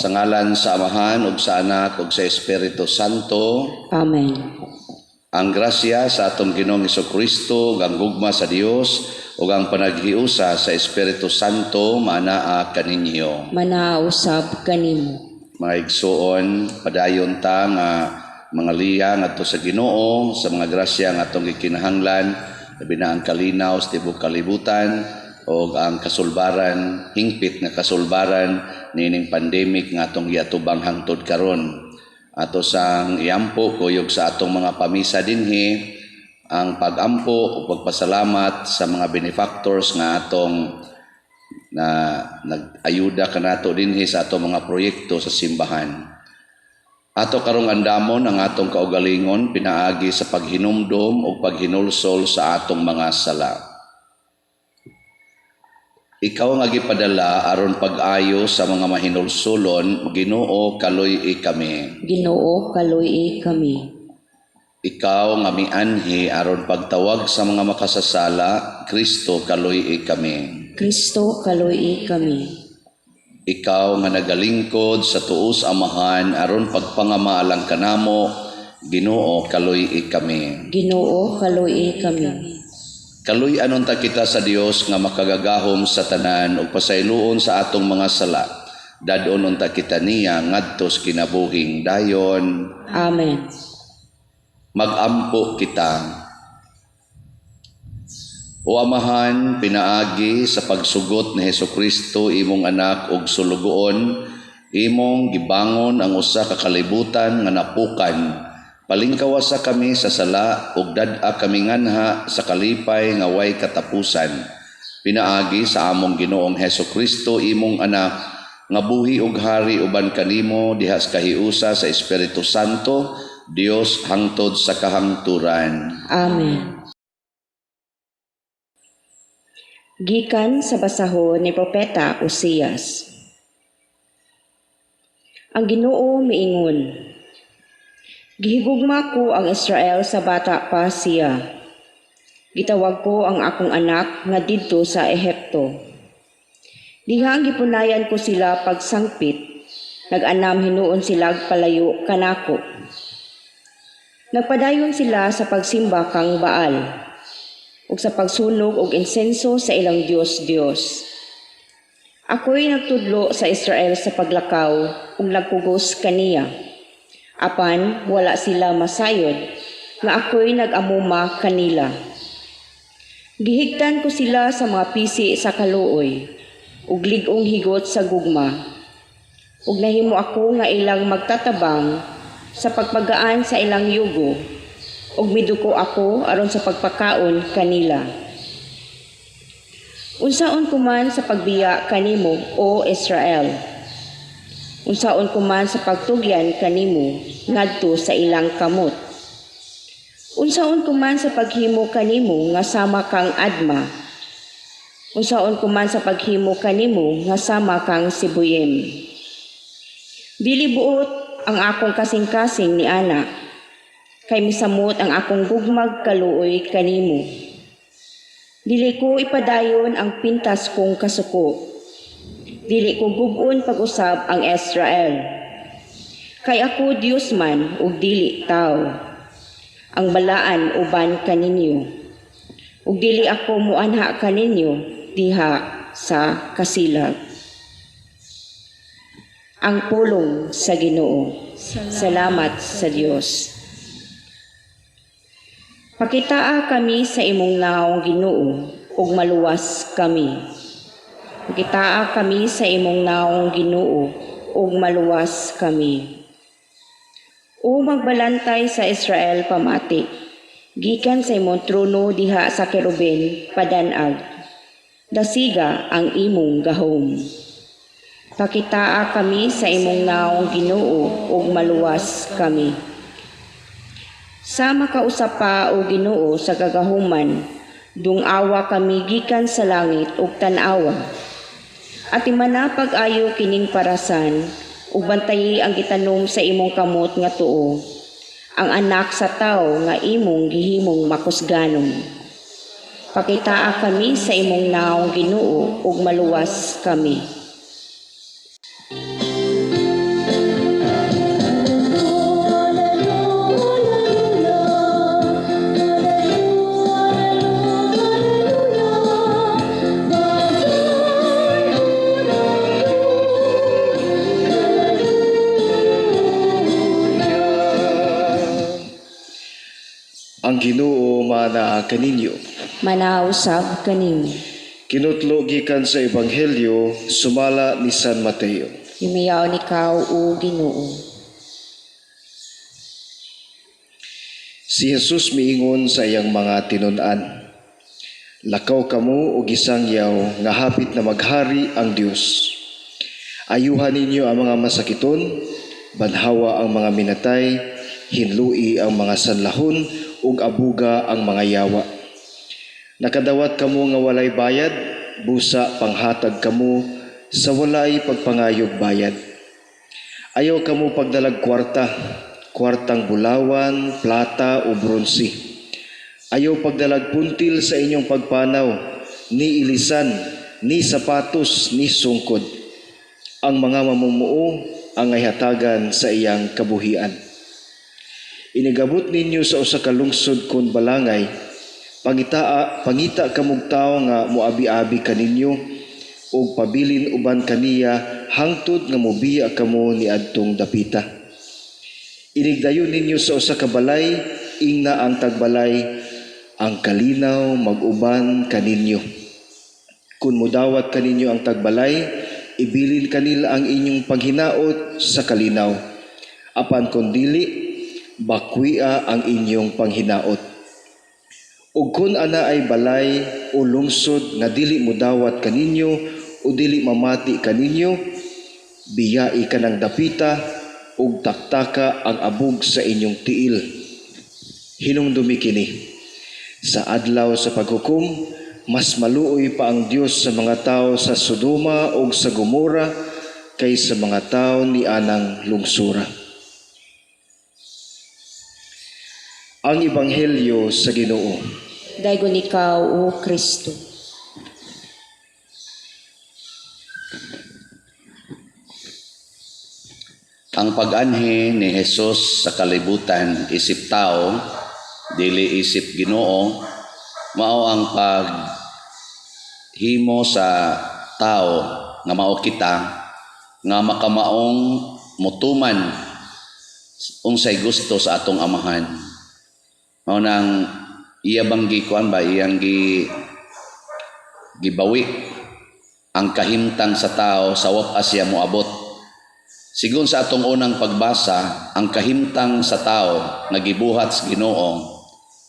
Sa ngalan sa Amahan ug sa Anak ug sa Espiritu Santo. Amen. Ang grasya sa atong Ginoong Kristo ug ang gugma sa Dios ug ang panaghiusa sa Espiritu Santo maanaa kaninyo. Manaa usab kanimo. Mga igsuon, padayon ta nga mga liya ngadto sa Ginoo sa mga grasya nga atong gikinahanglan, labi na ang kalinaw sa tibuok kalibutan o ang kasulbaran, hingpit nga kasulbaran niining pandemic nga atong giatubang hangtod karon. Ato sang iampo kuyog sa atong mga pamisa dinhi ang pagampo o pagpasalamat sa mga benefactors nga atong na nag-ayuda kanato dinhi sa atong mga proyekto sa simbahan. Ato karong andamon ang atong kaugalingon pinaagi sa paghinumdom o paghinulsol sa atong mga sala. Ikaw nga gipadala aron pag-ayo sa mga mahinulsulon, Ginoo, kaluy-i kami. Ginoo, kaluy-i kami. Ikaw nga mianhi aron pagtawag sa mga makasasala, Kristo, kaluy-i kami. Kristo, kaluy-i kami. Ikaw nga nagalingkod sa tuos Amahan aron pagpangama alang kanamo, Ginoo, kaluy-i kami. Ginoo, kaluy-i kami. Kaluy-an unta kita sa Dios nga makagagahom sa tanan ug pasayloon sa atong mga sala. Dad-on unta kita niya ngadto sa kinabuhing dayon. Amen. Magampo kita. O Amahan, pinaagi sa pagsugot ni Hesukristo imong anak ug sulugoon, imong gibangon ang usa ka kalibutan nga napukan. Palingkawasa kami sa sala ug dad-a kami nganha sa kalipay nga way katapusan. Pinaagi sa among Ginoong Hesukristo imong anak nga buhi ug hari uban kanimo diha sa kahiusa sa Espiritu Santo, Dios hangtod sa kahangturan. Amen. Gikan sa basahon ni Propeta Osias. Ang Ginoo miingon, "Gihigugma ko ang Israel sa bata pa siya. Gitawag ko ang akong anak nga didto sa Ehipto. Dihang gipunayan ko sila pagsangpit, nag-anam hinuon sila palayo kanako. Nagpadayon sila sa pagsimba kang Baal ug sa pagsunog og insenso sa ilang Dios-Dios. Ako'y nagtudlo sa Israel sa paglakaw ug nagkugos kaniya. Apan wala sila masayod nga ako'y nag-amuma kanila. Gihigtan ko sila sa mga pisi sa kaluoy ug lig-ong higot sa gugma. Ug nahimo ako nga ilang magtatabang sa pagpagaan sa ilang yugo ug miduko ako aron sa pagpakaon kanila. Unsaon ko man sa pagbiya kanimo, O Israel? Unsaon ko man sa pagtugyan kanimo ngadto sa ilang kamot? Unsaon ko man sa paghimo kanimo nga sama kang Adma? Unsaon ko man sa paghimo kanimo nga sama kang Sibuyim? Dili buot ang akong kasing-kasing ni ana, kay misamot ang akong gugmag kaluoy kanimo. Dili ko ipadayon ang pintas kong kasuko. Dili ko gub-on pag-usab ang Israel. Kay ako Dios man ug dili tawo. Ang balaan uban kaninyo. Ug dili ako muanha kaninyo diha sa kasilag." Ang pulong sa Ginoo. Salamat sa Dios. Pakitaa kami sa imong nawong, Ginoo, ug maluwas kami. Pakitaa kami sa imong nawong, Ginoo, ug maluwas kami. O magbalantay sa Israel, pamati. Gikan sa imong trono diha sa kerubin, padanag. Dasiga ang imong gahom. Pakitaa kami sa imong nawong, Ginoo, ug maluwas kami. Sa makausap pa, o Ginoo, sa kagahuman, dungawa kami gikan sa langit ug tan-awa. Atimana pag-ayo kining parasan ug bantayi ang gitanom sa imong kamot nga tuo, ang anak sa tawo nga imong gihimong makusganon. Pakitaa kami sa imong nawong, Ginoo, ug maluwas kami. Ang Ginoo maanaa kaninyo. Manaa usab kanimo. Kinutlo gikan sa Ebanghelyo sumala ni San Mateo. Himayaon ikaw, o Ginoo. Si Jesus miingon sa iyang mga tinun-an, "Lakaw kamo og isangyaw nga hapit na maghari ang Dios. Ayuhan ninyo ang mga masakiton, banhawa ang mga minatay, hinlui ang mga sanlahon, ug abuga ang mga yawa. Nakadawat kamo nga walay bayad, busa panghatag kamo sa walay pagpangayog bayad. Ayaw kamo pagdalag kwarta, kwartang bulawan, plata o bronse. Ayaw pagdalag puntil sa inyong pagpanaw, ni ilisan, ni sapatos, ni sungkod. Ang mga mamumuo ang hatagan sa iyang kabuhian. Inigabot ninyo sa usa ka lungsod kon balangay, pangita kamog tawo nga moabi-abi kaninyo ug pabilin uban kaniya hangtod nga mobiya kamo niadtong dapita. Inigdayon ninyo sa usa ka balay, ingna ang tagbalay, ang kalinaw mag-uban kaninyo. Kun modawat kaninyo ang tagbalay, ibilin kanila ang inyong paghinaot sa kalinaw. Apan kun dili, bakwia ang inyong panghinaot. Ug kun ana ay balay o lungsod nga dili modawat kaninyo o dili mamati kaninyo, biyai kanang dapita ug taktaka ang abog sa inyong tiil. Hinumdumi kini, sa adlaw sa paghukom, mas maluoy pa ang Dios sa mga tao sa Sodoma ug sa Gomora kaysa mga tao ni anang lungsura." Ang Ebanghelyo sa Ginoo. Daygon ikaw, O Kristo. Ang pag-anhi ni Jesus sa kalibutan isip tao, dili isip Ginoo, mao ang paghimo sa tao nga mao kita nga makamaong mutuman unsay gusto sa atong amahan. Mao nang iya bang gikuan ba, iyang gibawi ang kahimtang sa tao sa wap siya moabot. Sigon sa atong unang pagbasa, ang kahimtang sa tao nga gibuhat sa Ginoo,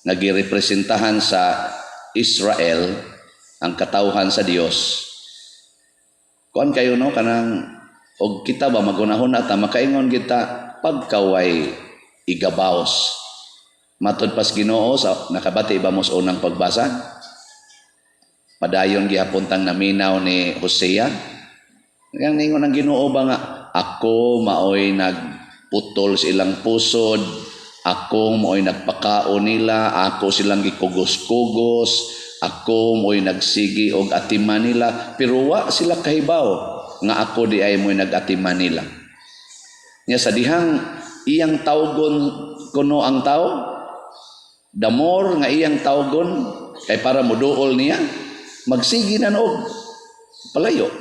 nga girepresentahan sa Israel, ang katawhan sa Dios. Kuan kayo no, kanang og kita ba magunahon ata makaingon kita pagkaway igabaos. Matod pas Ginoo sa nakabati ba mo sa unang pagbasa? Padayon gihapon tang naminaw ni Hosea. Yang ningon ang Ginoo ba nga ako maoy nagputol sa ilang pusod, ako maoy nagpakaon nila, ako silang gikugos-kugos, ako maoy nagsigi og atiman nila, pero wa sila kahibaw nga ako di ay mo'y nagatiman nila. Nya sa dihang iyang tawgon kuno ang tao, the more nga iyang tawgon kay para moduol niya, magsigi na og palayo.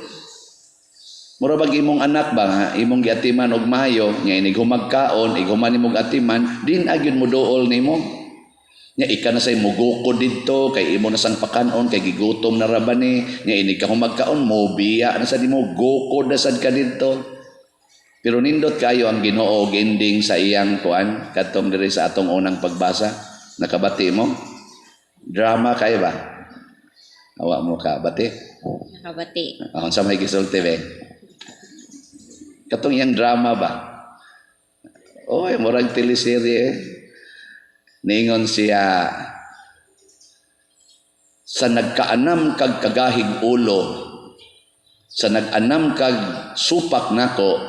Mura bag imong anak ba nga imong giatiman og maayo, nya inig humagkaon, iguman nimong atiman, din agyud moduol nimo. Nya ika na say mugukod didto kay imo na sang pakanon kay gigutom na ra ba ni, nya inig ka humagkaon mobiya na sad nimo, gukod na sad ka didto. Pero nindot kayo ang Ginoo og ending sa iyang kuan kadtong diri sa atong unang pagbasa. Nakabati mo? Drama kayo ba? Awa mo ka bati? Nakabati. Unsa may gisulti be? Katong iyang drama ba? Oy, murag teleserye eh. Ningon siya, sa nagkaanam kag kagahig ulo, sa nag-anam kag supak nako,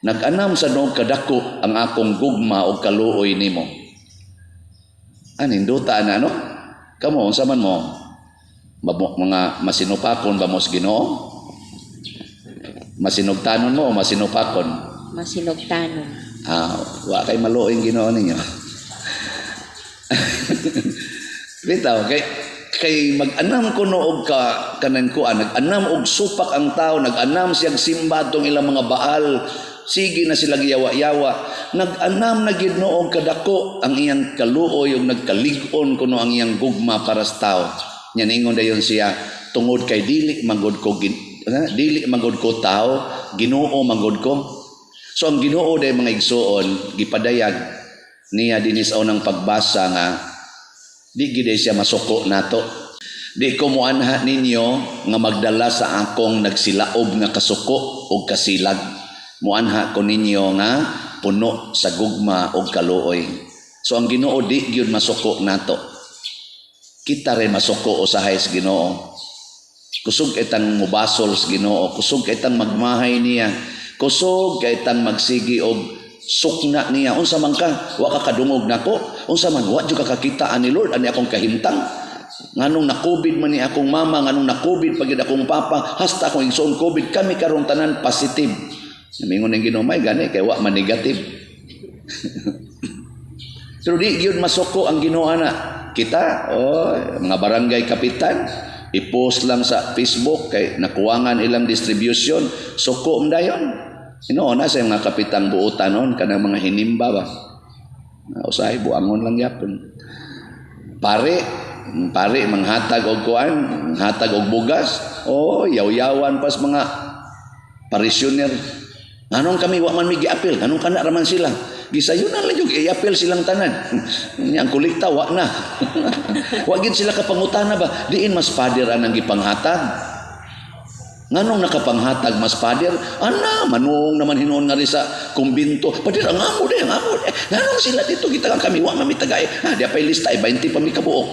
nag-anam sa noog kadako ang akong gugma o kaluoy nimo. Aninduta na no? Kamo unsa man mo? Mga masinupakon ba mo sa Ginoo? Masinugtanon mo o masinupakon? Masinugtanon. Wa kay maluoy Ginoo ninyo. Bitaw kay mag-anam kuno og ka kanan kuan, nag-anam og supak ang tao, nag-anam siyang simba atong ilang mga Baal, Sige na sila giyawa-yawa. Nag-anam na gid noong kadako ang iyang kaluoy ug nagkalig-on kuno ang iyang gugma para sa tao. Nya ningon dayon siya, tungod kay dili magud ko tao, Ginoo magud ko. So ang Ginoo day, mga igsuon, gipadayag niya dinhi sa unang pagbasa nga di gid siya masuko nato. Di ko muanha ninyo nga magdala sa akong nagsilaob nga kasuko o kasilag. Muanha ko ninyo nga puno sa gugma o kaluoy. So ang Ginoo di gyud masuko nato. Kita rin masuko usahay sa Ginoo. Kusog itang mubasol sa Ginoo, kusog itang magmahay niya, kusog kay tang magsigi og sukna niya. Unsa man ka, wa ka kadungog nako? Unsa man, wa jud ka kakita ani Lord ani akong kahimtang? Nganong na-COVID man ni akong mama, nganong na-COVID pagid akong papa, hasta akong igsoon COVID, kami karong tanan positive. Mingon ng Ginoo, may gani kay wa man negative. Pero di gyud masuko ang Ginoo ana. Kita, oh, mga barangay kapitan, i-post lang sa Facebook kay nakuwangan ilang distribution, suko man dayon. Inoon na sa mga kapitang buotan noon, kanang mga hinimba ba. Usahay buangon lang yapon. Pare, pare manghatag og kuan, manghatag og bugas. Oh, yaw-yawan pas mga parishioner. Nganong kami wa man mi giapil, nganong kana raman sila? Gisayunan lang yung iapil silang tanan. Nya ang kolekta wa na. Wa gid sila kapangutana ba? Diin mas pader anang gipanghatag. Nganong nakapanghatag mas pader? Ana, manuong naman hinuon nga rin sa kumbinto. Pader, ang amo de, ang amo de. Nganong sila dito, kita kami, wa mami tagay. Ha, di pa lista, ay 20 pa mi kabuok.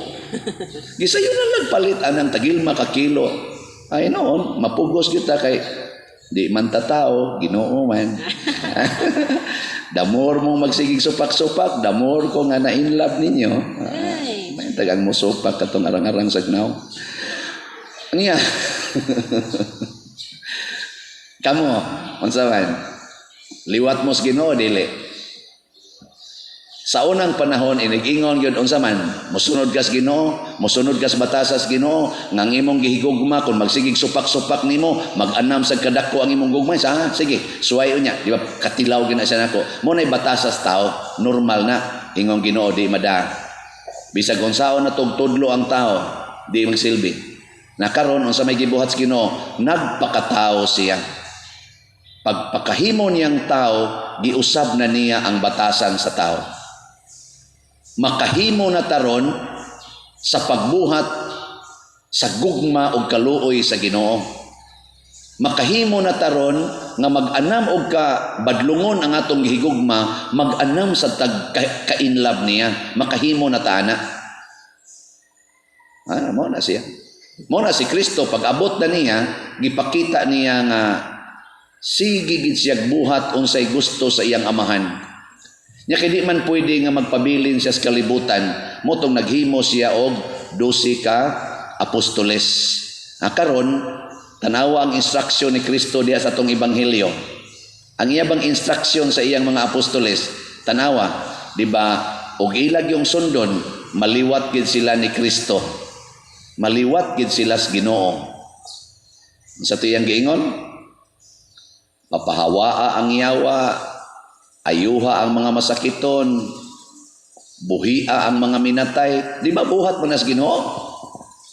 Gisayo na lang palit anang tagilma ka kilo. Ay noon, mapugos kita kay di man tatao, Ginoo man. The more mong magsigig supak-supak, the more ko nga na-in love ninyo. Ay. May tagang mo supak katong arang-arang sagnaw. Niya. Kamo, unsa man? Liwat mo sa Ginoo dili? Sa unang panahon inig-ingon gyud, unsa man, mosunod ka sa Ginoo, mosunod ka sa batasas Ginoo, nga ang imong gihigugma kung magsigig supak-supak nimo, mag-anam sa kadako ang imong gugma, sa sige, suway unya, di ba katilaw gina siya nako. Mo nay batasas tao, normal na ingong Ginoo di mada. Bisag unsaon na tugtudlo ang tao, di magsilbi. Nakaron unsa may gibuhat sa Ginoo, nagpakatao siya. Pagpakahimo niyang tao, giusab na niya ang batasan sa tao. Makahimo na taron sa pagbuhat sa gugma og kaluoy sa Ginoo. Makahimo na taron nga mag-anam og ka badlungon ang atong gihigugma, mag-anam sa tag ka-inlove niya. Makahimo na ta ana. Ah, mo na siya. Mo na si Kristo pag abot na niya, gipakita niya nga sige gid siya buhat unsay gusto sa iyang amahan. Nya kay di man pwede nga magpabilin siya sa kalibutan, motong naghimo siya og 12 ka apostoles. Ah, karon tanawa ang instruction ni Kristo diha sa atong ebanghelyo. Ang iya bang instruction sa iyang mga apostoles, tanawa, di ba? Og ilag yung sundon, maliwat gid sila ni Kristo. Maliwat gid sila sa Ginoo. Sa iyang giingon, mapahawaa ang yawa, ayuha ang mga masakiton, buhia ang mga minatay. Di ba buhat mo nas Ginoo?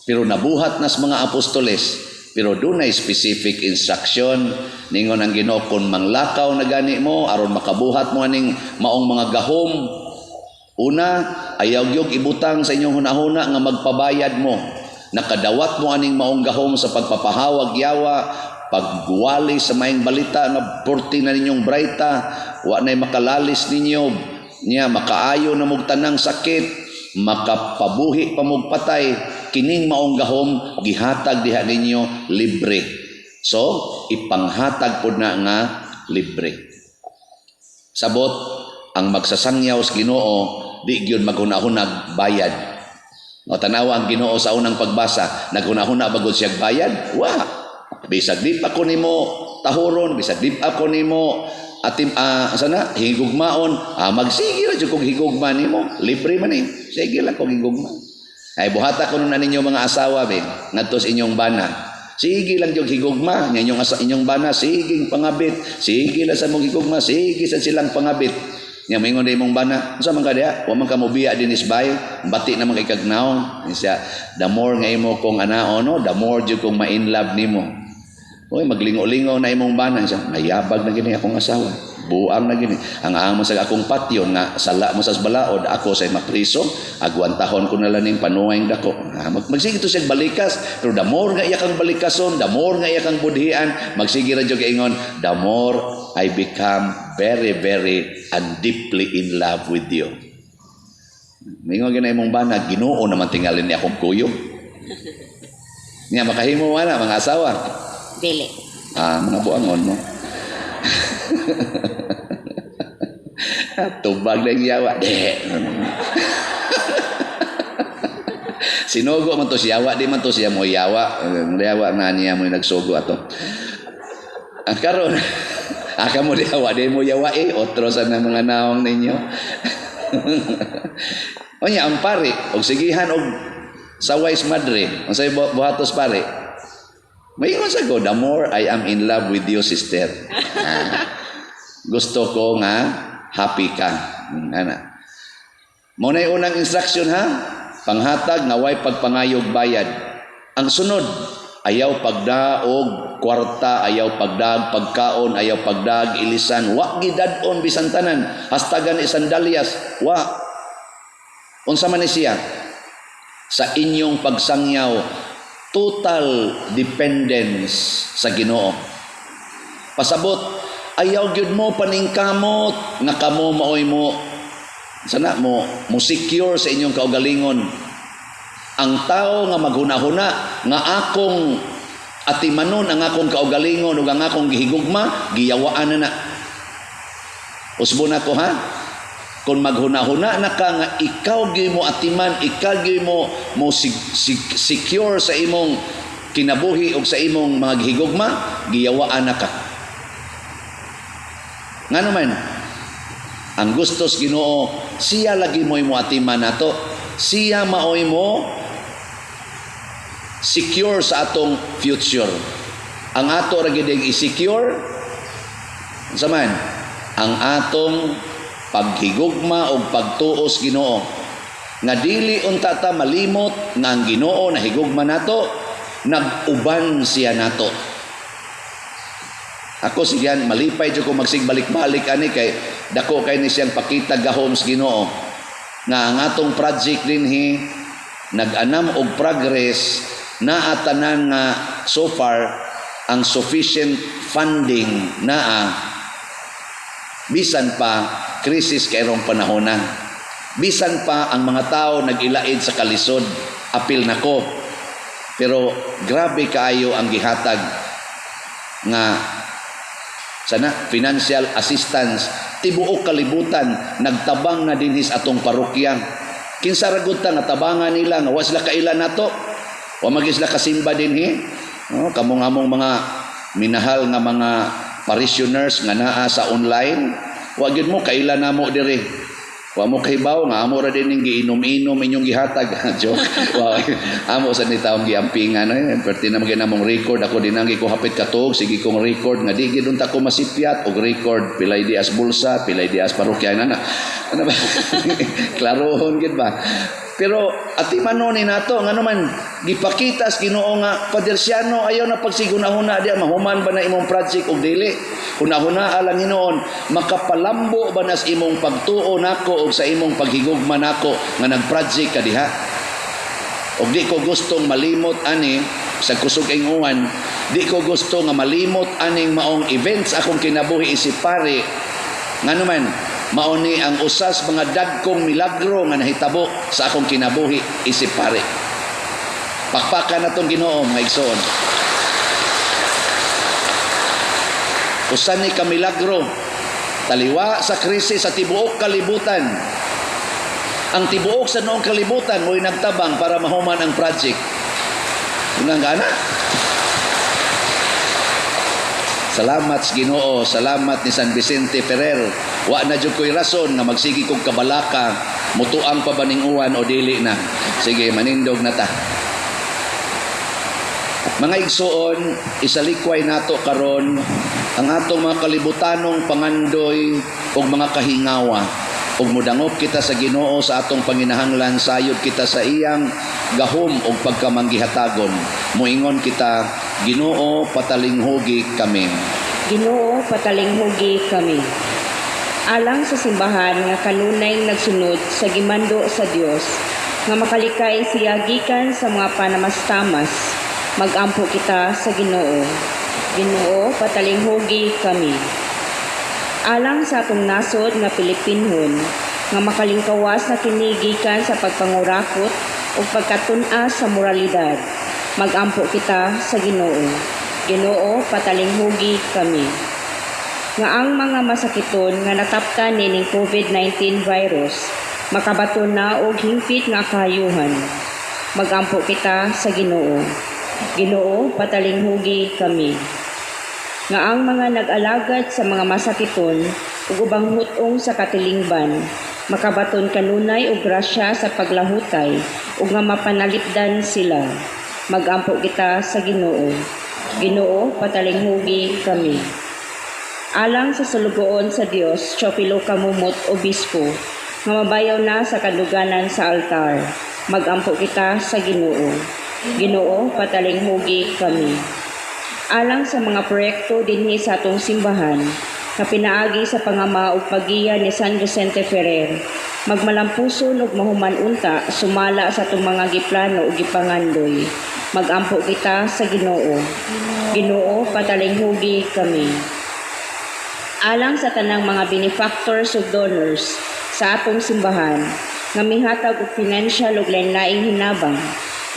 Pero nabuhat nas mga apostoles. Pero dunay specific instruction ningon ang Ginoo, kung manglakaw na gani mo aron makabuhat mo aning maong mga gahom. Una, ayaw gyud ibutang sa inyong hunahuna nga magpabayad mo. Nakadawat mo aning maong gahom sa pagpapahawag yawa, pagwali sa maayong balita nga porti na ninyong brayta, wa nay makalalis ninyo, niya makaayo na mog tanang sakit, makapabuhi pa mog patay, kining maong gahom gihatag diha ninyo libre. So, ipanghatag pod na nga libre. Sabot, ang magsasangyaw sa Ginoo di gyud maghunahunag bayad. O tanawa ang Ginoo sa unang pagbasa, naghunahuna bagod siya bayad? Wa. Bisag di pa ko nimo tahuron, bisag di pa ko nimo atim sana higugmaon, magsige ra jud kog higugma nimo, libre man eh. Sige lang kog higugma. Ay buhata ko na ninyo mga asawa be, ngadto sa inyong bana. Sige lang yung higugma nya inyong asa, inyong bana sige pangabit, sige lang sa mong higugma, sige sa silang pangabit. Nya moingon di imong bana, unsa man ka diha? Wa man ka mobiya dinis bay, bati naman kay kagnaw. Siya, the more nga imo kong anaon no, the more jud kong ma-in love nimo. Oy, maglingo-lingo na imong bana siya, nayabag na gini akong asawa. Buang na gini. Ang amo sa akong patyon nga sala mo sa balaod, ako say mapriso, agwantahon ko na lang ning panuway dako. Ah, magsige to siya balikas, pero the more nga iya kang balikason, the more nga iya kang budhian, magsige ra jud ingon, the more I become very, very and deeply in love with you. Mingon gina imong bana, Ginoo naman tingalin ni akong kuyog. Nya makahimo wala mga asawa. Dili. Ah, mga buangon mo. Tubag na yung yawa. De. Sinugo man to siya, yawa di man to siya mo yawa. Yawa na niya mo nagsugo ato. Ah, karon aka mo yawa di mo yawa eh otro sa na mga naong ninyo. Onya ang pare og sigihan og sa wise madre, unsay buhatos pare? Maingon sa ko, the more I am in love with you, sister. Ah, gusto ko nga happy ka. Ana. Mo na unang instruction ha. Panghatag nga way pagpangayog bayad. Ang sunod, ayaw pagdaog kwarta, ayaw pagdaag pagkaon, ayaw pagdaag ilisan, wa gidad-on bisan tanan, hastagan isandalyas, wa. Unsa man ni siya? Sa inyong pagsangyaw, total dependence sa Ginoo. Pasabot, ayaw gyud mo paningkamot nga kamo maoy mo sana mo mo secure sa inyong kaugalingon. Ang tao nga maghunahuna nga akong atimanon ang akong kaugalingon ug ang akong gihigugma, giyawaan na na. Usbo na ko ha. Kung maghunahuna na ka nga ikaw gyud mo atiman, ikaw gyud mo mo secure sa imong kinabuhi ug sa imong mga gihigugma, giyawaan na ka. Ngano man, ang gustos Ginoo, siya lagi mo'y mo atiman nato. Siya maoy mo secure sa atong future. Ang ato ra gid i-secure unsa man ang atong paghigugma o pagtuos Ginoo. Nga dili unta ta malimot nga ang Ginoo nahigugma nato, nag-uban siya nato. Ako siyan malipay jud ko magsigbalik-balik ani kay dako kay ni siyang pakita gahom sa Ginoo nga ang atong project dinhi nag-anam og progress naa tanan nga so far ang sufficient funding naa bisan pa krisis kayrong panahona, bisan pa ang mga tao nag-ilaid sa kalisod, apil nako, pero grabe kaayo ang gihatag nga sana financial assistance tibuok kalibutan nagtabang na dinhi sa atong parokya. Kinsa ra gud ta nga tabangan nila nga wa sila kaila nato, wa magi sila kasimba dinhi. No, kamong among mga minahal nga mga parishioners nga naa sa online, wa gyud mo kaila namo diri. Wa mo kahibaw nga amo ra din ning giinom-inom inyong gihatag. Joke. Wa amo sa ni taong giampingan eh. Perti na magyud namong record ako dinanggi ko hapit katuog sige kong record nga di gyud unta ko masipyat og record pilay di as bulsa, pilay di as parokya na. Ano ba? Klarohon gyud ba? Pero atimanon ni nato ngano man gipakita sa Ginoo nga Father Siano ayaw na pagsigunahuna diya mahuman ba na imong project og dili. Hunahuna lang hinuon makapalambo ba nas imong pagtuo nako og sa imong paghigugma nako nga nag-project ka diha. Og di ko gustong malimot ani sa kusog inguan, di ko gusto nga malimot aning maong events akong kinabuhi isip pare. Ngano man mao ni ang usas mga dagkong milagro nga nahitabo sa akong kinabuhi isip pare. Pakpakan natong Ginoo mga igsoon. Usa ni ka milagro taliwa sa krisis sa tibuok kalibutan. Ang tibuok sa noong kalibutan mo'y nagtabang para mahuman ang project. Unang gana. Salamat sa Ginoo, salamat ni San Vicente Ferrer. Wa na jud ko'y rason nga magsige kog kabalaka, mutuang pa ba ning uwan o dili na. Sige, manindog na ta. Mga igsoon, isalikway nato karon ang atong mga kalibutanong pangandoy ug mga kahingawa ug mudangop kita sa Ginoo sa atong panginahanglan sayod kita sa iyang gahom ug pagkamanggihatagon. Moingon kita, Ginoo, patalinghugi kami. Ginoo, patalinghugi kami. Alang sa simbahan nga kanunay nagsunod sa gimando sa Dios, nga makalikay siya gikan sa mga panamastamas, magampo kita sa Ginoo. Ginoo, patalinghugi kami. Alang sa atong nasod nga Pilipinhon, nga makalingkawas na kini gikan sa pagpangurakot ug pagkatun-as sa moralidad, magampo kita sa Ginoo. Ginoo, patalinghugi kami. Nga ang mga masakiton nga nataptan nining COVID-19 virus, makabaton na og hingpit nga kahayuhan. Magampo kita sa Ginoo. Ginoo, patalinghugi kami. Nga ang mga nag-alagad sa mga masakiton ug ubang hut-ong sa katilingban, makabaton kanunay og grasya sa paglahutay ug nga mapanalipdan sila. Magampo kita sa Ginoo. Ginoo, patalinghugi kami. Alang sa sulugoon sa Dios, Teofilo Camomot, Obispo, nga mabayaw na sa kaduganan sa altar. Magampo kita sa Ginoo. Ginoo, patalinghugi kami. Alang sa mga proyekto dinhi sa atong simbahan, nga pinaagi sa pangama ug paggiya ni San Vicente Ferrer, magmalampuson ug mahuman unta sumala sa atong mga giplano ug gipangandoy. Magampo kita sa Ginoo. Ginoo, patalinghugi kami. Alang sa tanang mga benefactors ug donors sa atong simbahan, nga mihatag og financial ug lain-laing hinabang,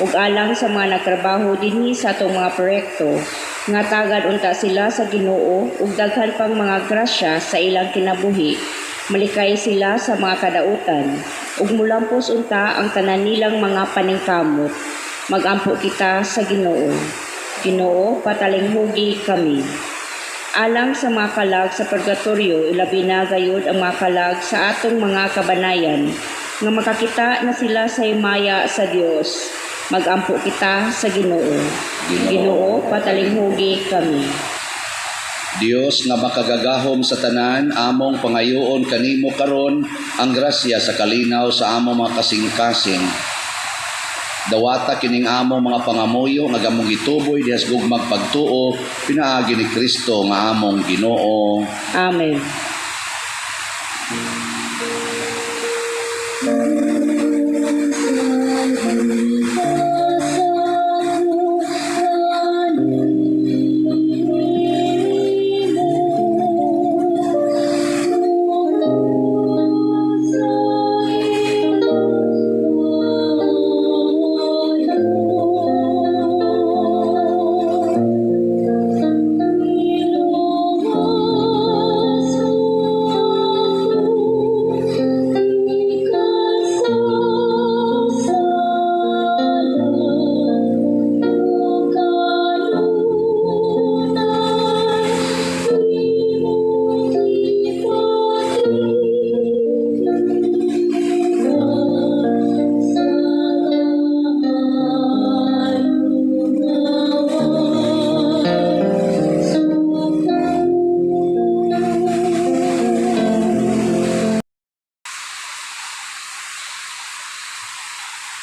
ug alang sa mga nagtrabaho dinhi sa atong mga proyekto, nga tagad unta sila sa Ginoo ug daghan pang mga grasya sa ilang kinabuhi, malikay sila sa mga kadautan, ug mulampos unta ang tanan nilang mga paningkamot. Magampo kita sa Ginoo. Ginoo, patalinghugi kami. Alang sa mga kalag sa purgatorio, ilabi na gayud ang mga kalag sa atong mga kabanayan, nga makakita na sila sa himaya sa Dios. Magampo kita sa Ginoo. Ginoo, patalinghugi kami. Dios nga makagagahom sa tanan, among pangayoon kanimo karon ang grasya sa kalinaw sa among mga kasing-kasing. Dawata kining among mga pangamuyo nga among gituboy diha sa gugmag pagtuo pinaagi ni Kristo nga among Ginoo. Amen.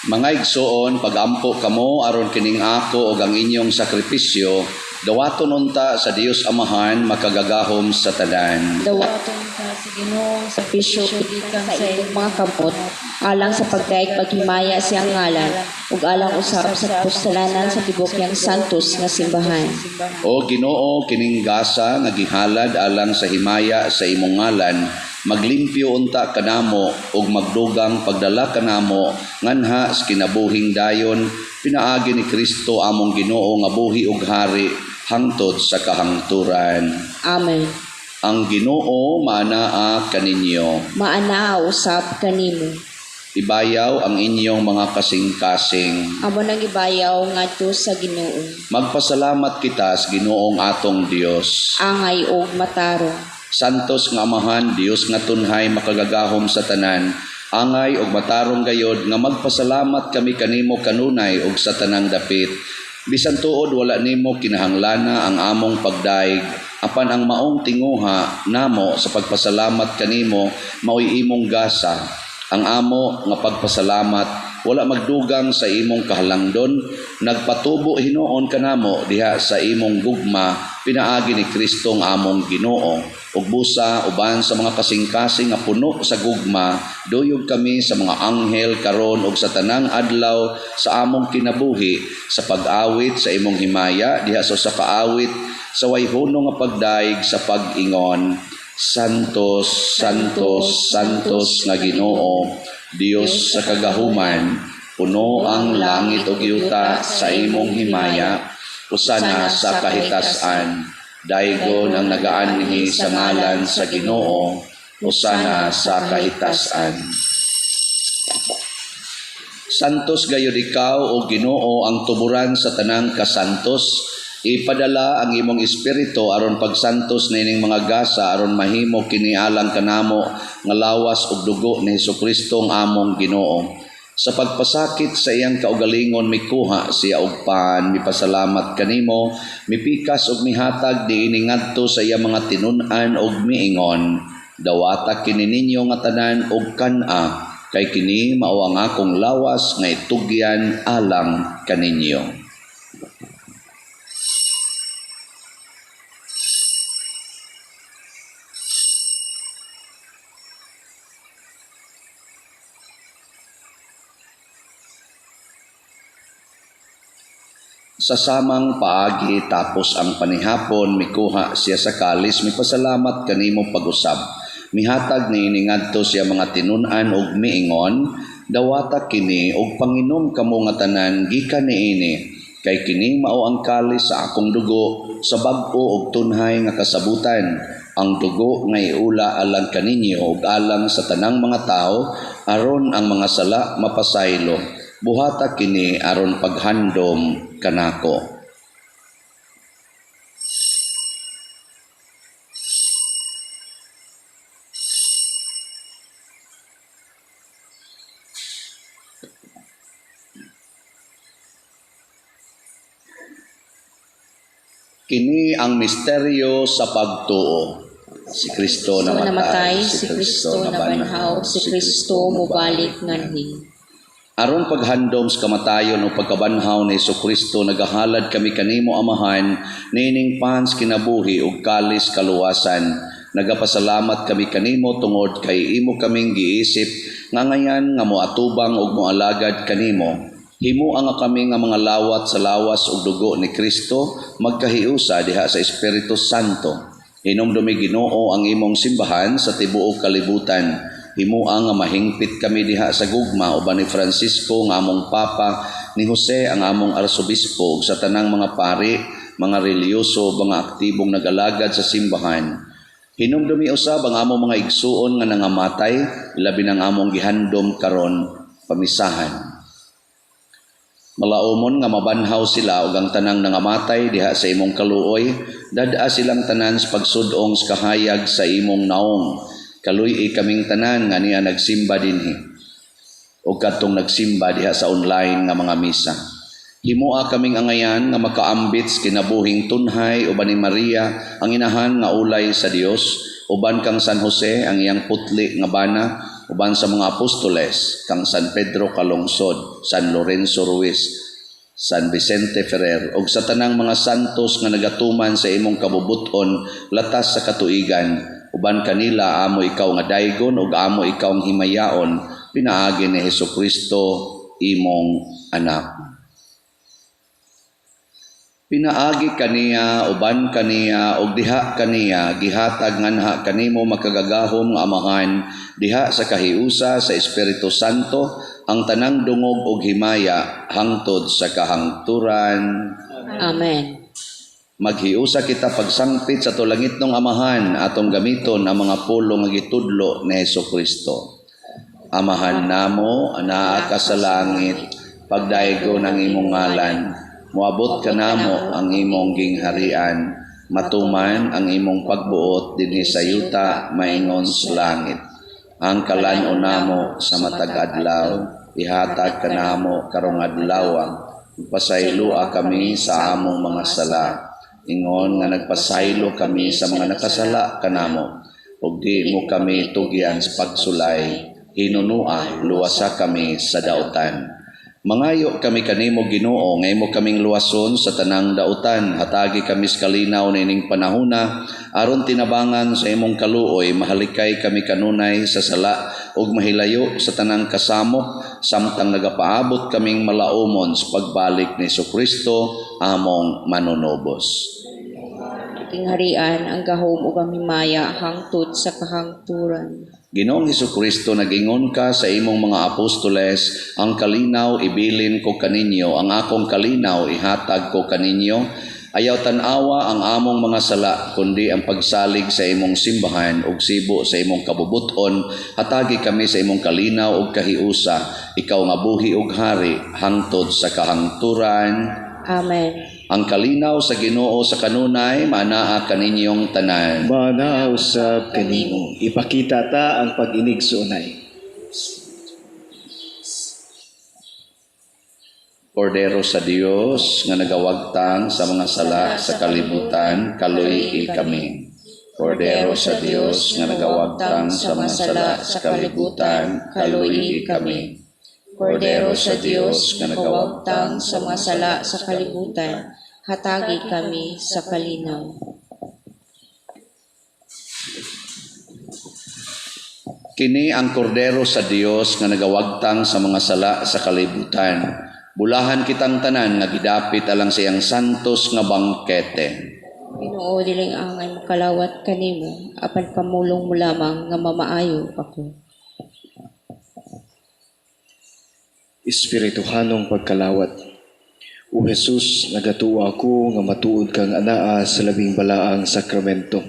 Mga igsoon, pagampo kamo aron kining ako og ang inyong sakripisyo dawaton unta sa Dios Amahan makagagahom sa tanan. Dawaton ta sa Ginoo sa pisyo gikan sa imong mga kamot, alang sa pagdaig paghimaya siyang ngalan ug alang usab sa kapostolanan sa tibuok niyang santos nga simbahan. O Ginoo, kining gasa nga gihalad alang sa himaya sa imong ngalan, maglimpyo unta kanamo ug magdugang pagdala kanamo nganha sa kinabuhing dayon pinaagi ni Kristo among Ginoo nga buhi ug hari hangtod sa kahangturan. Amen. Ang Ginoo maanaa kaninyo. Maanaa usab kanimo. Ibayaw ang inyong mga kasing-kasing. Amo nang ibayaw ngadto sa Ginoo. Magpasalamat kita sa Ginoong atong Dios. Angay og matarong. Santos nga Amahan, Dios nga tunhay makagagahom sa tanan, angay og matarong gayod nga magpasalamat kami kanimo kanunay og sa tanang dapit. Bisan tuod wala nimo kinahanglana ang among pagdaig, apan ang maong tinguha namo sa pagpasalamat kanimo maoy imong gasa. Ang amo nga pagpasalamat wala magdugang sa imong kahalangdon, nagpatubo hinuon kanamo diha sa imong gugma pinaagi ni Kristo nga among Ginoo. Ug busa uban sa mga kasing-kasing nga puno sa gugma, duyog kami sa mga anghel karon ug sa tanang adlaw sa among kinabuhi sa pag-awit sa imong himaya diha sa usa ka awit sa way hunong nga pagdaig sa pag-ingon: Santos, Santos, Santos nga Ginoo, Dios sa kagahuman, puno ang langit ug yuta sa imong himaya. Hosana sa kahitasan. Daygon ang nagaanhi sa ngalan sa Ginoo. Hosana sa kahitasan. Santos gayud ikaw, o Ginoo, ang tuburan sa tanang kasantos. Ipadala ang imong espiritu aron pagsantos nining mga gasa aron mahimo kini alang kanamo nga lawas ug dugo ni Hesukristo ang among Ginoo. Sa pagpasakit sa iyang kaugalingon, mikuha siya og pan, mipasalamat kanimo, mipikas ug mihatag niini ngadto sa iyang mga tinun-an ug miingon: Dawata kini ninyo nga tanan ug kan-a, kay kini mao ang akong lawas nga itugyan alang kaninyo. Sa samang paagi tapos ang panihapon, mikuha siya sa kalis, mipasalamat kanimo pag-usab. Mihatag niini ngadto sa iyang mga tinun-an ug miingon: Dawata kini ug panginom kamo nga tanan gikan niini, kay kini mao ang kalis sa akong dugo sa bag-o ug tunhay nga kasabutan, ang dugo nga iula alang kaninyo ug alang sa tanang mga tawo aron ang mga sala mapasaylo. Buhata kini aron paghandom kanako. Kini ang misteryo sa pagtuo. Si Kristo namatay, namatay, si Kristo nabanhaw, si Kristo mobalik nganhi. Aron paghandom sa kamatayon o pagkabanhaw ni Hesukristo, nagahalad kami kanimo, Amahan, niining pans kinabuhi ug kalis kaluwasan. Nagapasalamat kami kanimo tungod kay imo kaming giisip nga ngayan nga moatubang ug moalagad kanimo. Himoa nga kami nga mga lawat sa lawas ug dugo ni Kristo magkahiusa diha sa Espiritu Santo. Hinumdumi, Ginoo, ang imong simbahan sa tibuok kalibutan. Himoa nga mahingpit kami diha sa gugma uban ni Francisco nga among Papa, ni Jose ang among Arsobispo, ug sa tanang mga pari, mga relihiyoso, mga aktibong nagalagad sa simbahan. Hinumdumi usab ang among mga igsuon nga nangamatay, labi nang among gihandom karon pamisahan. Malaumon nga mabanhaw sila ug ang tanang nangamatay diha sa imong kaluoy, dad-a silang tanan sa pagsud-ong sa kahayag sa imong naong. Kaluy-i kaming tanan nga niya nagsimba dinhi o kadtong nagsimba diha sa online nga mga misa. Himoa kaming angayan nga makaambit sa kinabuhing tunhay uban ni Maria ang inahan nga ulay sa Dios, uban kang San Jose ang iyang putli nga bana, uban sa mga apostoles kang San Pedro Calungsod, San Lorenzo Ruiz, San Vicente Ferrer ug sa tanang mga santos nga nagatuman sa imong kabubut-on latas sa katuigan. Uban kanila amo ikaw nga daygon ug amo ikaw ang himayaon pinaagi ni Hesukristo imong anak. Pinaagi kaniya, uban kaniya, ug diha kaniya, gihatag nganha kanimo makagagahom nga Amahan, diha sa kahiusa sa Espiritu Santo, ang tanang dungog ug himaya hangtod sa kahangturan. Amen. Maghiusa kita pagsangpit sa tulangitnong Amahan, atong gamiton ang mga pulong nga gitudlo ni Hesukristo. Amahan namo, anaa ka sa langit, pagdaygon ang imong ngalan, moabot kanamo ang imong gingharian, matuman ang imong pagbuot dinhi sa yuta maingon sa langit. Ang kalan-on namo sa matag adlaw, ihatag kanamo karong adlaw. Pasayloa kami sa among mga sala, ingon nga nagpasaylo kami sa mga nakasala kanamo. Ug di mo kami tugyan sa pagsulay, hinunua luwasa kami sa dautan. Mangayo kami kanimo, Ginoo, nga imo kaming luwason sa tanang dautan. Hatagi kami sa kalinaw niining panahona aron tinabangan sa imong kaluoy mahalikay kami kanunay sa sala ug mahilayo sa tanang kasamok samtang nagapaabot kaming malaumon sa pagbalik ni Kristo among manunubos. Gingharian, ang gahom ug ang himaya hangtod sa kahangturan. Ginoong Kristo, nagingon ka sa imong mga apostoles, "Ang kalinaw ibilin ko kaninyo, ang akong kalinaw ihatag ko kaninyo." Ayaw tan-awa ang among mga sala, kundi ang pagsalig sa imong simbahan ug sibo sa imong kabubuton, hatagi kami sa imong kalinaw ug kahiusa, ikaw nga buhi ug hari hangtod sa kahangturan. Amen. Ang kalinaw sa Ginoo sa kanunay maanaa kaninyong tanan. Maanaa usab kanimo. Ipakita ta ang pag-inigsuonay. Kordero sa Dios nga nagawagtang sa mga sala sa kalibutan, kaluy-i kami. Kordero sa Dios nga nagawagtang sa mga sala sa kalibutan, kaluy-i kami. Kordero sa Dios nga nagawagtang sa mga sala sa kalibutan, hatagi kami sa kalinaw. Kini ang Kordero sa Dios nga nagawagtang sa mga sala sa kalibutan. Bulahan kitang tanan nga gidapit alang sa iyang santos nga bangkete. Ginoo, dili angay makalawat kanimo, apan pamulong mo lamang nga mamaayo ako. Espirituhanong pagkalawat. O Jesus, nagatuo ako nga matuod kang anaa sa labing balaang sakramento.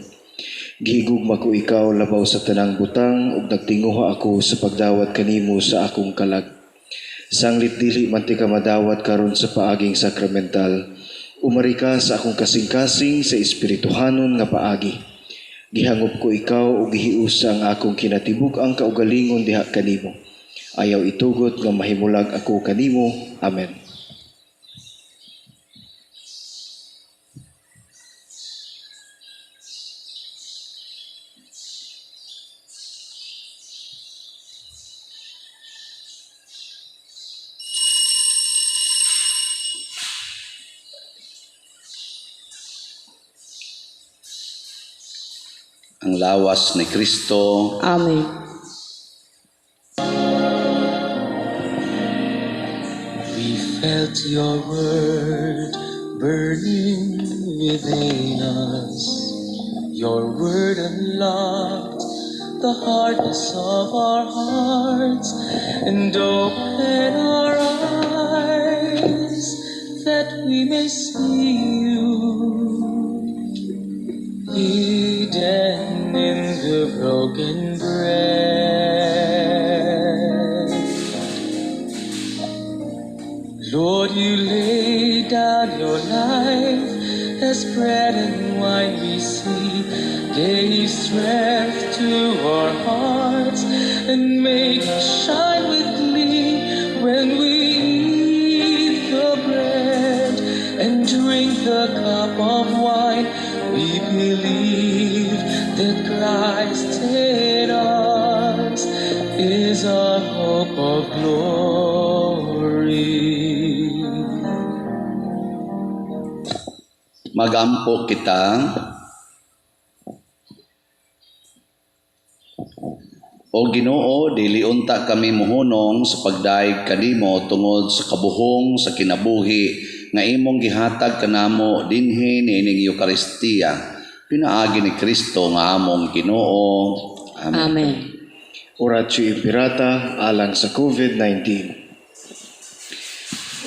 Gihigugma ko ikaw labaw sa tanang butang ug nagtinguha ako sa pagdawat kanimo sa akong kalag. Sanglit dili man tika madawat karon sa paaging sakramental, umari ka sa akong kasing-kasing sa espirituhanon nga paagi. Gihangop ko ikaw ug gihiusa ang akong kinatibuk-ang kaugalingon diha kanimo. Ayaw itugot nga mahimulag ako kanimo. Amen. Ang lawas ni Kristo. Amen. We felt your word burning within us. Your word unlocked the hardness of our hearts and opened our eyes that we may see you hidden in the broken bread. Lord, you laid down your life as bread and wine we see, gave strength to our hearts and make us shine with glee when we eat the bread and drink the cup of wine. We believe that Christ in us is our hope of glory. Magampo kita. O Ginoo, dili unta kami mohunong sa pagdayeg kanimo tungod sa kabuhong sa kinabuhi nga imong gihatag kanamo dinhi niining Eukaristiya, pinaagi ni Kristo nga among Ginoo. Amen. Amen. Oratio Imperata alang sa COVID-19.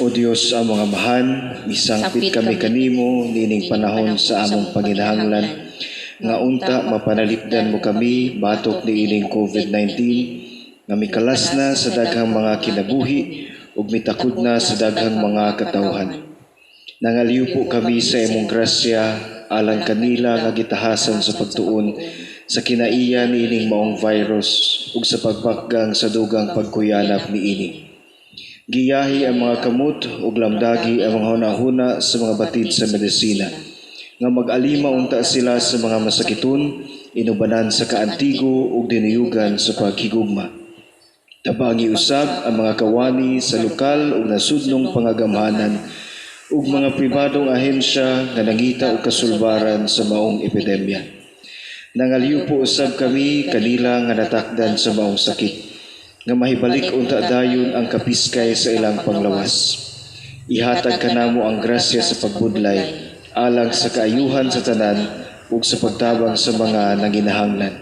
O Dios, among Amahan, misangpit kami kanimo niining panahon sa among panginahanglan nga unta mapanalipdan mo kami batok niining COVID-19 nga mikalas na sa daghang mga kinabuhi ug mitakod na sa daghang mga katawhan. Nangaliw kami sa imong grasya alang kanila nga gitahasan sa pagtuon sa kinaiya niining maong virus ug sa pagbakgang sa dugang pagkuyanap niini. Giyahi ang mga kamot ug lamdagi ang mga hunahuna sa mga batid sa medisina. Nga mag-alima unta sila sa mga masakiton, inubanan sa kaantigo ug dinuyugan sa paghigugma. Tabangi usab ang mga kawani sa lokal ug nasudnong pangagamhanan ug mga pribadong ahensya nga nangita og kasulbaran sa maong epidemya. Nangalyupo usab kami kanila nga natakdan sa maong sakit, nga mahibalik unta dayon ang kapiskay sa ilang panglawas. Ihatag kanamo ang grasya sa pagbudlay alang sa kaayuhan sa tanan ug sa pagtabang sa mga nanginahanglan.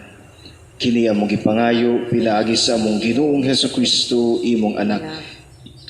Kini among gipangayo pinaagi sa among Ginoong Hesukristo, imong Anak,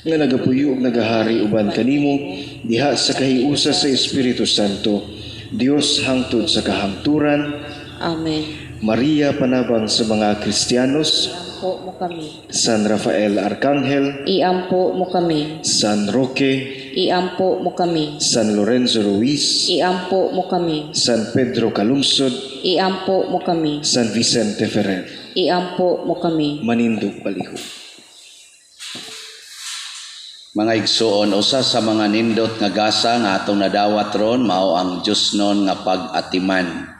nga nagapuyo ug nagahari uban kanimo diha sa kahiusa sa Espiritu Santo, Dios hangtod sa kahangturan. Amen. Maria, panabang sa mga Kristiyanos, Iampo mo kami. San Rafael Arcangel, Iampo mo kami. San Roque, Iampo mo kami. San Lorenzo Ruiz, Iampo mo kami. San Pedro Calungsod, Iampo mo kami. San Vicente Ferrer. Iampo mo kami. Manindog palihog. Mga igsuon, usa sa mga nindot nga gasa nga atong nadawat ron mao ang Diyosnon nga pag-atiman.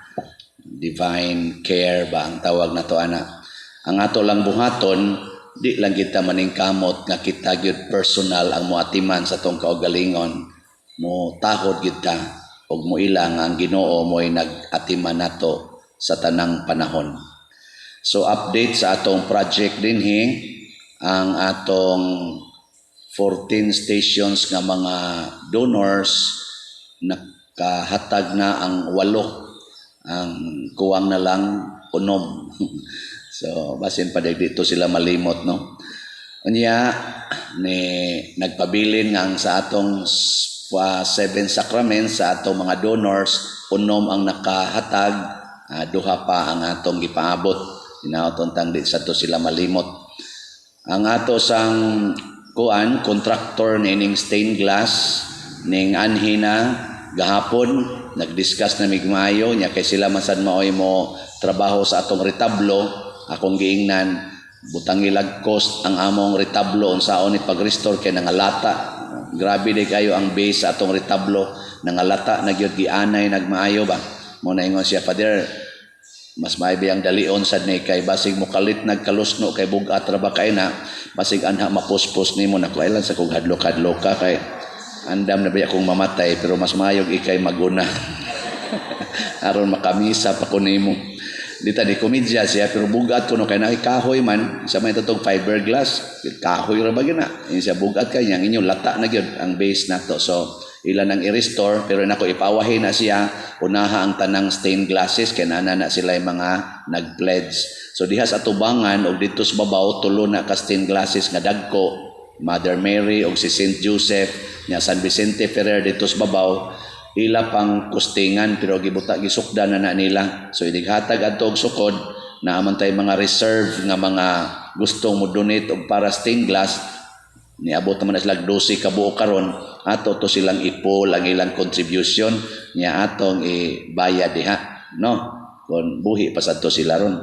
Divine care ba ang tawag nato ana. Ang ato lang buhaton, di lang kita maningkamot nga kita gyud personal ang moatiman sa atong kaugalingon. Mo tahod gyud ta ug moila nga ang Ginoo mo'y nag-atiman nato sa tanang panahon. So update sa atong project dinhi, ang atong 14 stations nga mga donors, nakahatag na ang 8, ang kuwang na lang 6. So basin pa dito sila malimot, no? Unya ni nagpabilin nga ang sa atong seven sacraments, sa atong mga donors, 6 ang nakahatag, 2 pa ang atong gipaabot. Hinaot untang di sa to sila malimot. Ang ato sang kuan contractor nining stained glass ning anhina gahapon, nagdiscuss na migmayo nya kay sila man sad maoy mo trabaho sa atong retablo. Akong giingnan, butang ilag cost ang among retablo unsaon ni pag-restore kay nangalata. Grabe di kayo ang base sa atong retablo, nangalata na gyud, gianay nagmaayo ba. Mo na ingon siya, "Father, mas maayo ang dalion sad ni kay basig mo kalit nagkalusno kay bug-at ra ba kay na basig anha mapuspos nimo." Nako, ilan sa kog hadlok-hadlok ka kay andam na ba akong mamatay, pero mas maayog ikay maguna aron makamisa pa ko nimo. Di ta di komedya siya, pero bugat kuno kay naay kahoy man sa may tatong fiberglass, kahoy ra ba gyud na. Ingon siya, bugat kay niyang inyo lata na gyud ang base nato. So ilan ang i-restore, pero nako ipawahin na siya, unaha ang tanang stained glasses kay nana na sila yung mga nag-pledge. So diha sa tubangan og didto sa babaw, tulo na ka stained glasses nga dagko, Mother Mary og si Saint Joseph nya San Vicente Ferrer didto sa babaw, ila pang kustingan pero gibuta gisukda na na nila. So idighatag adto og sukod, naa man tay mga reserve nga mga gustong mo donate og para stained glass. Niabot naman na sila 12 ka buok karon. Ato to silang ipol ang ilang contribution nya atong ibayad diha, no, kon buhi pa sadto sila ron.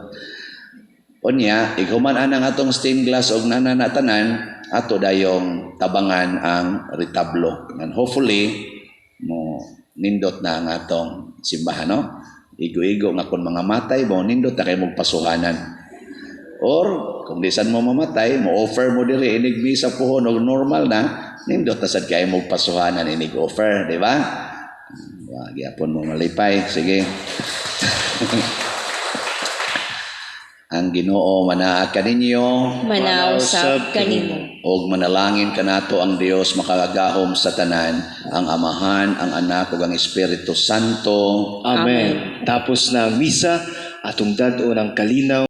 Unya ighuman anang atong stained glass og nana na tanan, ato dayong tabangan ang retablo, and hopefully mo nindot na ang atong simbahan, no? Igo-igo nga kung mga matay mo, nindot na kayo magpasuhanan. Or kung bisan mo mamatay, mo offer mo diri inig misa puhon og normal na, nindot na sad kayo magpasuhanan inig offer, di ba? Wa gyapon mo malipay, sige. Ang Ginoo manaa kaninyo, Manaa usab kanimo. Og manalangin kanato ang Dios makagagahom sa tanan, ang Amahan, ang Anak ug ang Espiritu Santo. Amen. Tapos na ang misa, atong dad-on ang kalinaw.